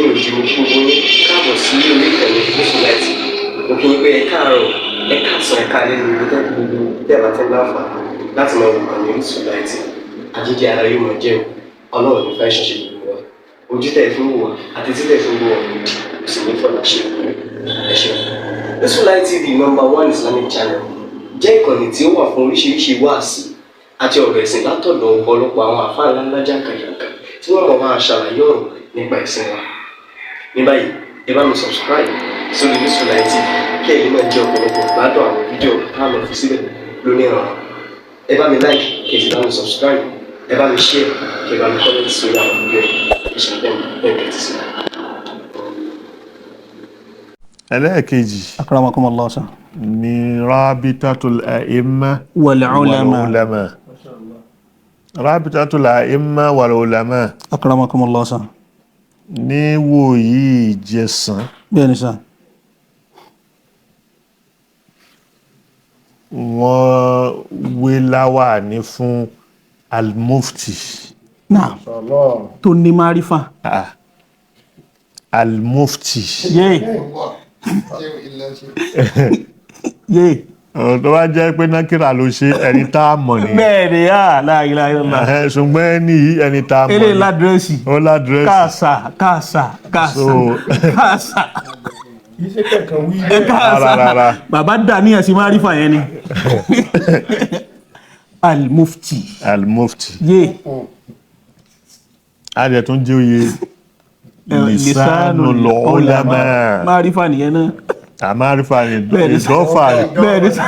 Lẹ́yìn òdì, mo kí gbogbo yín káàbọ̀ sí orí ìkànnì Orísun Light. Mo kí yín pé ẹ káàárọ̀, ẹ káàsán, ẹ káalẹ́ ní gbogbo gbogbo tẹ́ ẹ bá ti ń láǹfààní láti máa wò ìkànnì Orísun Light. Àjíjẹ ara yóò máa jẹun. Ọlọ́run ní fẹ́ ṣiṣẹ́ gbogbo wa. Ojú tẹ̀ fún wò wá àti títẹ̀ fún wò wá òdì kò sì ní fọlá ṣe. Ẹ ṣeun. Orísun Light TV, number one Islamic channel, jẹ́ ìkànnì tí ó wà fún oríṣiríṣi wáàsí àti ọ̀rọ̀ ẹ̀sìn látọ̀dọ̀ ọ̀pọ̀lọpọ̀ àwọn àfáà ńláńlá jàǹkàjàǹkà tí wọ́n mọ̀ máa ṣàlàyé ọ̀rọ̀ nípa ẹ̀sìn wa. Ní báyìí, ẹ bá mi subscribe sórí Orísun Light TV kí ẹ̀yin náà jẹ́ ọ̀pọ̀lọpọ̀ gbádùn àwọn fídíò tá a lọ fi síbẹ̀ lónìí ọ̀rọ̀. Ẹ bá mi like, kí ẹ sì bá mi subscribe, ẹ bá mi share, kí ẹ bá mi comment sórí àwọn fídíò yìí. Ẹ ṣe bẹ́ẹ̀ bẹ́ẹ̀ tẹ́tí sí. Ẹlẹ́ẹ̀kejì Akramakumullah sir. Ni Rabitatul A'imma Wal ulama. Wal ulama. Rabitatul A'imma wal ulama. Akramakumullah sir. Ní wòyí ìjẹsàn, Bẹ́ẹ̀ni sir. Wọ́n wé láwàní fún al-mufti. Náà tó ní márífà. Ah, al-mufti. Yé yé. Ọ̀rọ̀ tó bá jẹ́ pé nákìrà ló ṣe, ẹni tá a mọ̀ nìyẹn. Bẹ́ẹ̀ni yá, la ilaha illallah. Ẹ̀hẹ́n, ṣùgbọ́n ẹni yìí, ẹni tá a mọ̀ Eré ni. ládírẹ́sì. Ó ládírẹ́sì. Káàsà káàsà káàsà. Káàsà. Kì í ṣe kẹ̀kẹ́ wí. Ẹ káàsà. Rárá, rárá. Bàbá dà ní ẹ̀sìn márífà yẹn ni. Al-mufti. Al-mufti. Yé. A dẹ̀ tún jẹ́ oyè lisanul ulama. Márífà nìyẹn náà. Àmárífà ni. Bẹ́ẹ̀ni sà. Ìdọ́fà ni. Bẹ́ẹ̀ni sà.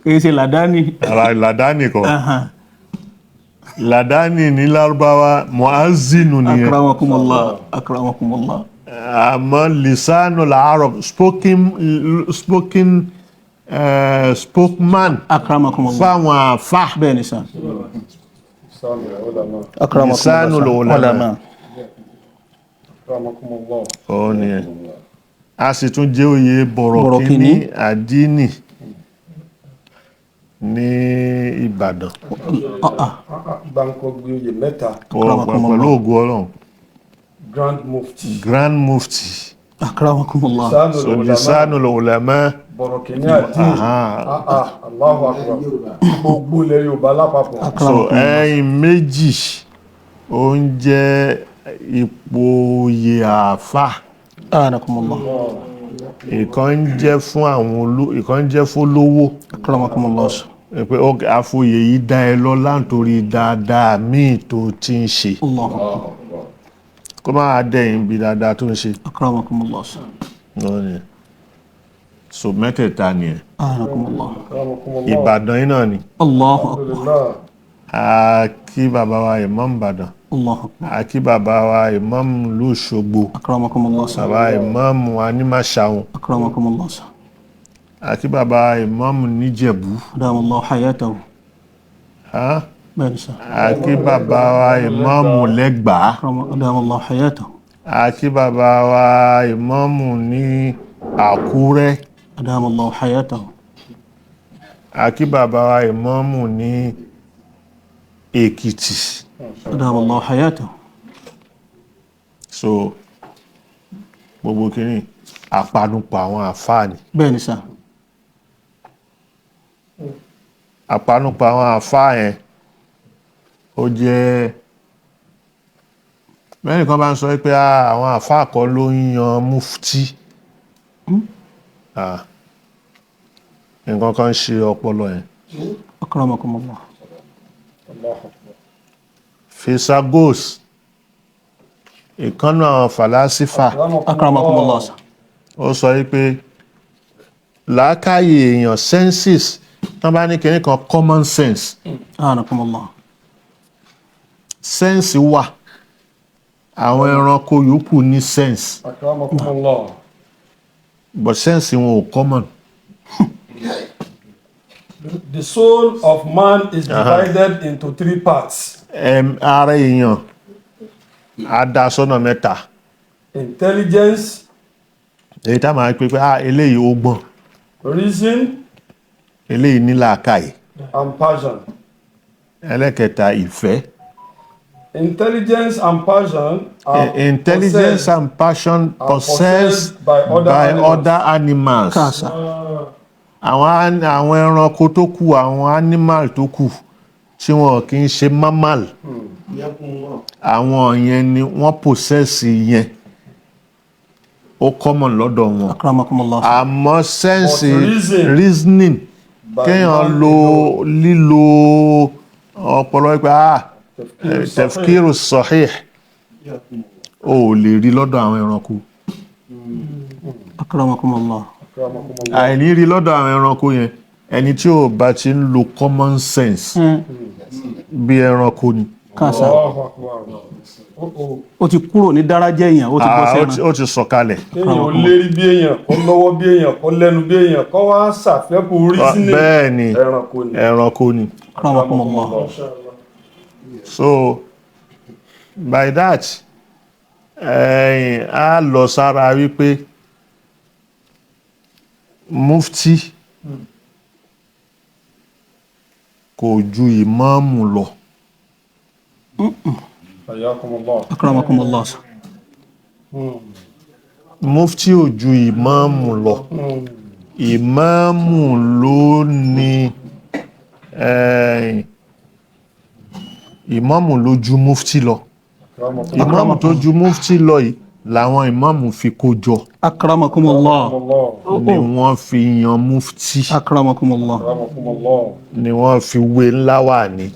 Kì í ṣe làdáni. Ara làdáni kọ́. Làdáni ní Lárúbáwá, muazzinu nìyẹn. Akramakumullah, akramakumullah. Àmọ́ lisanul arab, spoken, spokesman Akramakumullah. fáwọn àfà. Bẹ́ẹ̀ni sà. Lisanul ulama. Akramakumullah. Òun nìyẹn. A sì tún jẹ́ oyè bọ̀rọ̀kíní Bọ̀rọ̀kíní. Àdínì ní Ìbàdàn. Gbáǹkọ́ gbé oyè mẹ́ta. Pẹ̀lú ògo Ọlọ́run. Grand Mufti. Grand Mufti. Akramakumullah. Lisanul So ulama. lisanul ulama. Bọ̀rọ̀kìnní àdín. Aha. Ah, ah, Allahu akbar. Gbogbo ilẹ̀ Yorùbá lápapọ̀. So ẹ̀yin méjì, ó ń jẹ́ ipò oyè àáfà. Anakumullah. Ìkan ń jẹ́ fún àwọn olú, ìkan ń jẹ́ fólówó. Akramakumullah. Pé ok, àfoyè yìí dá ẹ lọ́lá nítorí dáadáa míì tó ti ń ṣe, Allahu akbar. kó máa dẹ̀yìn bí dáadáa tó ń ṣe. Akramakumullah. Náà ni. So mẹ́tẹ̀ẹ̀ta nìyẹn. Anakumullah. Akramakumullah. Ìbàdàn yìí náà ni. Allahu akbar. Alhamdulillah. A kí bàbá wa Imam Ìbàdàn. Allahu akbar. A kí bàbá wa Imam lóṣogbo. Akramakumullah. Bàbá Imam Anímàṣàun. Akramakumullah. A kí bàbá Imam níjẹ̀bú. Adamallahu hayatahu. Ha? Bẹ́ẹ̀ni sà. A kí bàbá wa Imam lẹ́gbàá. Adamallahu hayatahu. A kí bàbá wa Imam ní Àkúrẹ́. Adamallahu hayatahu. A kí bàbá wa Imam ní Èkìtì. Adamallahu hayatahu. So gbogbo kìíní, àpanupọ̀ àwọn àfáà ni. Bẹ́ẹ̀ni sà. Àpanupọ̀ àwọn àfáà yẹn, ó jẹ́ mẹ́rin kan bá ń sọ pé, "Ah, àwọn àfáà kọ́ ló ń yan mufti." Ah, nǹkan kan ń ṣe ọpọlọ yẹn. Akramakumullah. Allahu akbar. Pythagoras, ìkànnà àwọn fàlásífà, Akramakumullah sà. Ó sọ wípé làákàyè èèyàn, senses, tán bá ní kinní kan common sense, Anakumullah. Sense wà, àwọn ẹranko yòókù ní sense, Akramakumullah. but sense wọn ò common. The soul of man is divided into three parts. Ara èèyàn á dá sọ́nà mẹ́ta. Intelligence, Èyí tá máa pè pé, ah, eléyìí ó gbọ́n, reason, eléyìí ní làákàyè, and passion. ẹlẹ́kẹta, ìfẹ́. Intelligence and passion are Intelligence possessed and passion are possessed possessed by other by animals. other animals. Kàṣà. Àwọn ẹranko tó kù, àwọn animal tó kù tí wọn kì í ṣe mammal, àwọn yẹn ni wọ́n possess yẹn, ó common lọ́dọ̀ wọn. Akramakumullah. Àmọ́ sense But reason- reasoning, by kéèyàn man lo alone. lílo ọpọlọ pé tafkiru sahih, o ò lè rí lọ́dọ̀ àwọn ẹranko. Akramakumullah. Akramakumullah. Àìní rí lọ́dọ̀ àwọn ẹranko yẹn, ẹni tí ò bá ti ń lo common sense bí ẹranko ni. Kàṣà. Allahu akbar. Oh, oh. Ó ti kúrò ní dárájẹ́ èèyàn, ó ti bọ́ Ah, sẹ́ran. ó ti sọ̀kalẹ̀. Kéèyàn ó lérí bí èèyàn, kó lọ́wọ́ bí èèyàn, kó lẹ́nu bí èèyàn, kó wá ṣàfẹ́kù reasoning. Bẹ́ẹ̀ ni. Ẹranko ni. Ẹranko ni. Akramakumullah. So by that, ẹ̀yìn á lọ sára wípé mufti kò ju ìmáàmù lọ. Hayyakumullah. Akramakumullah. Mufti ò ju ìmáàmù lọ. Ìmáàmù ló ní ìmáàmù ló ju mufti lọ. Akramakumullah. Ìmáàmù tó ju mufti lọ yìí làwọn ìmáàmù fi kó jọ, Akramakumullah. ni wọ́n fi yan mufti, Akramakumullah. Akramakumullah. ni wọ́n fi wé ńlá wà ní.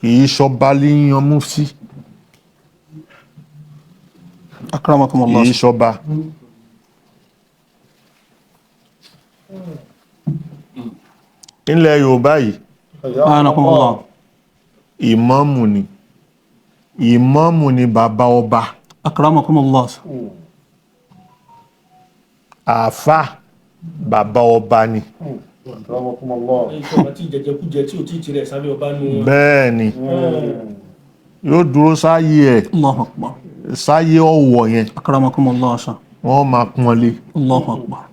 Kì í ṣọba lè yan mufti, Akramakumullah. kì í ṣọba. Nílẹ̀ Yorùbá yìí, Akramakumullah. ìmáàmù ni, ìmáàmù ni bàbá ọba. Akramakumullah. Àáfà bàbá ọba ni. Akramakumullah. Ìṣọba tí jẹjẹkújẹ tí ò tí ì tirẹ̀ sábẹ́ ọba nu wọn. Bẹ́ẹ̀ ni, yóò dúró sáyé ẹ̀, Allahu akbar. sáyé ọ̀wọ̀ yẹn. Akramakumullah. Wọ́n máa pọ́n lé. Allahu akbar.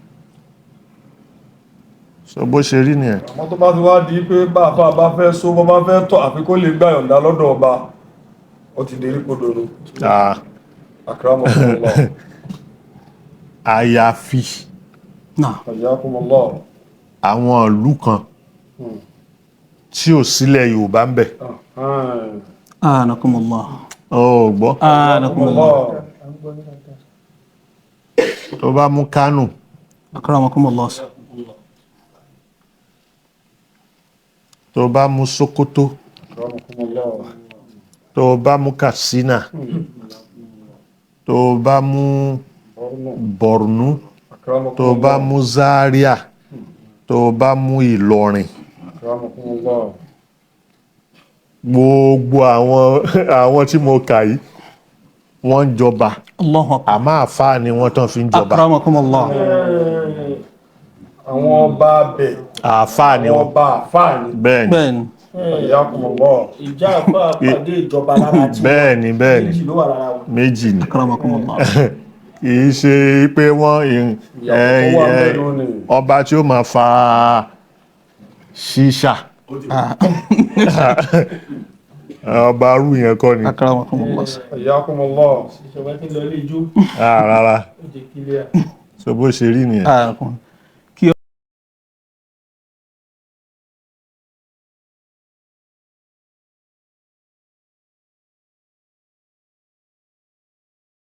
So bó ṣe rí nìyẹn. Àmọ́ tó bá ti wá di pé bá a bá fẹ́ só, bọ́ bá fẹ́ tọ̀, àfi kó lè gbà yọ̀ǹda lọ́dọ̀ ọba, ó ti dérí kodò nù. Akramakumullah. Àyàfi Naam. Hayyakumullah. àwọn ìlú kan tí ò sílẹ̀ Yorùbá ń bẹ̀. Anakumullah. Ó gbọ́. Anakumullah. Tó bá mú Kánò, Akramakumullah. tó bá mú Sókótó, Akramakumullah. tó bá mú Katsina, tó bá mú Borno, tó bá mú Zaria, tó bá mú Ìlọrin, Akramakumullah. Gbogbo àwọn tí mo kà yìí, wọ́n ń jọba. Allahu akbar. Àmọ́ àfáà ni wọ́n tán fi ń jọba. Akramakumullah. Àwọn ọba abẹ, Àfáà ni àwọn wọ́n. ọba àfáà ni. Bẹ́ẹ̀ ni. Bẹ́ẹ̀ni. Hayyakumullah. Ìjà àpá pàdé ìjọba lára tí Bẹ́ẹ̀ ni, bẹ́ẹ̀ ni. méjì ló wà lára wọn. Méjì ni. Akramakumullah. Kì í ṣe pé wọ́n Ìyàtọ̀ tó wà ńbẹ̀ lónìí. ọba tí ó máa fa ṣíṣà, ọba arú yẹn kọ́ ni. Akramakumullah. Hayyakumullah. Ìṣọba tí ń lọ ilé ijó, Rárá. ó jẹ kílíà. So bó ṣe rí nìyẹn. Akramakumullah.